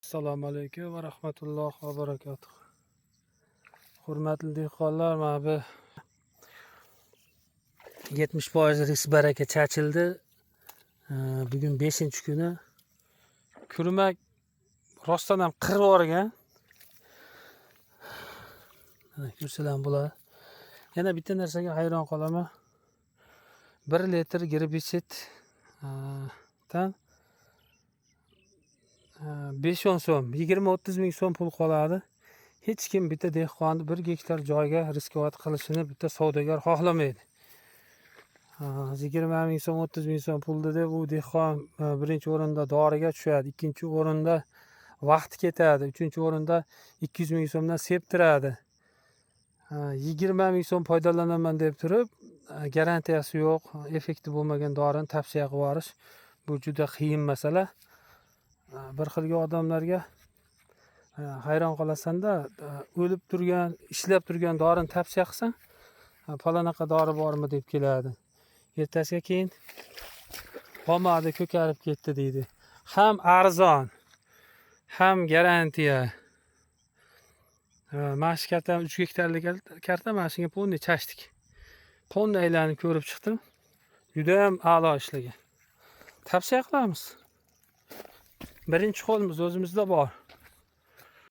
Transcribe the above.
Assalomu alaykum va rahmatullohi va barakatuh. Hurmatli dehqonlar, mana bu 70% risk baraka chachildi. Bugun 5-kuni. Kurmak rostdan ham qirib yuborgan. Mana ko'rsalar ham bo'ladi. Yana bitta narsaga hayron qolaman. 1 litr gerbitsid dan 5-10 so'm, 20-30 ming so'm pul qoladi. Hech kim bitta dehqonni 1 gektar joyga riskovat qilishini bitta savdogar xohlamaydi. 20 ming so'm, 30 ming so'm pulni deb u dehqon birinchi o'rinda doriga tushadi, ikkinchi o'rinda vaqti ketadi, uchinchi o'rinda 200 ming so'mdan septiradi. 20 ming so'm foydalanaman deb turib, garantiyasi yo'q, effekti bo'lmagan dorini tavsiya qilib yuborish bu juda qiyin masala. Bir xilgi odamlarga hayron qolasanda, o'lib turgan, ishlab turgan dorini tavsiya qilsang, falanaqa dori bormi deb keladi. Ertasiga keyin qolmadi, ko'karib ketdi deydi. Ham arzon, ham garantiya. Mana shu karta 3 gektarlik karta, mana shunga полный chachdik. Полный aylanib ko'rib chiqdim. Juda ham a'lo ishlagan. Tavsiya qilamiz. Birinchi qo'limiz o'zimizda bor.